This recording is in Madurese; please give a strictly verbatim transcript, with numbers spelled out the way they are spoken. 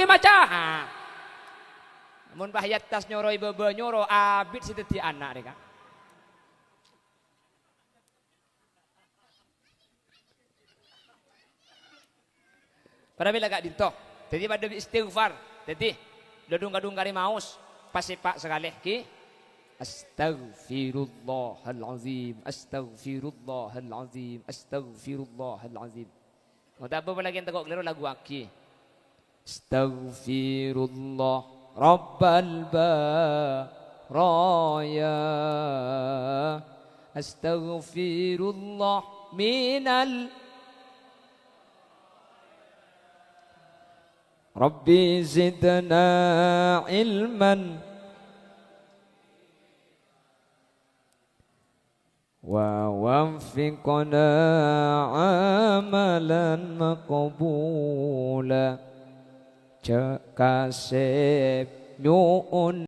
maca. Ah. Mon Pak Haji Attas nyoro, bâbâ nyoro, abit sè dhâddhi ana' rèka. Para bela ka'dinto. Dhâddhi padâ bi' istighfar. Dhâddhi, dhung-kadhung karè maos. Pas sèpa' sakalè, ghi. Astaghfirullahalazim, astaghfirullahalazim, astaghfirullahalazim. Mon ta' apa-apa lagi tako' kalèro, laguwaghi. Astaghfirullah Rabbal baraya. Astaghfirullah minal Rabbi zidna ilman wa waffiqna amalan maqbula. Jhâ' kasèp nyo'on